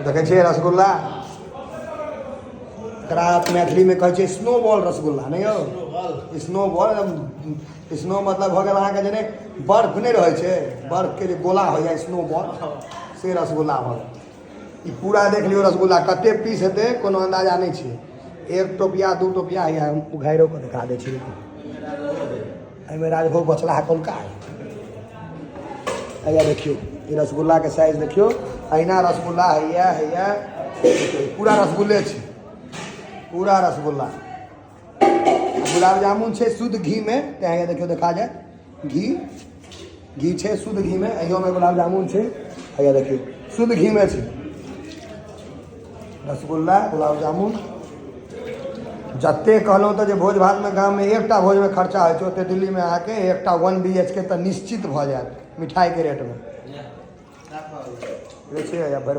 देखै छियै रसगुल्ला, एकरा मैथिलीमे कहै छै स्नो बॉल रसगुल्ला। नहि यौ, स्नो बॉल। स्नो मतलब भऽ गेल अहाँके जे नहि बर्फ नहि रहै छै, बर्फके जे गोला होइए स्नो बॉल, से रसगुल्ला भऽ गेल। ई पूरा देख लियौ रसगुल्ला, कते पीस हेतै कोनो अन्दाजा नहि छै। एक टोपिया दू टोपिया हैया, हम उघाइरो कऽ देखा दै छी। एहिमे राजभोग बचला है कोलका। हैया देखियौ, ई रसगुल्लाके साइज देखियौ। अहिना रसगुल्ला हैया हैया, पूरा रसगुल्ले छै, पूरा रसगुल्ला। गुलाब जामुन छै शुद्ध घीमे, तेँ हैया देखियौ, देखा जायत घी, घी छै शुद्ध घीमे। एहियोमे गुलाब जामुन छै, हैया देखियौ, शुद्ध घीमे छै रसगुल्ला, गुलाब जामुन। जते कहलहुँ तऽ जे भोज भातमे गाममे एकटा भोजमे खर्चा होइ छै, ओते दिल्लीमे अहाँके एकटा 1 BHK तऽ निश्चित भऽ जायत मिठाइके रेटमे। जे छै हैया भरि।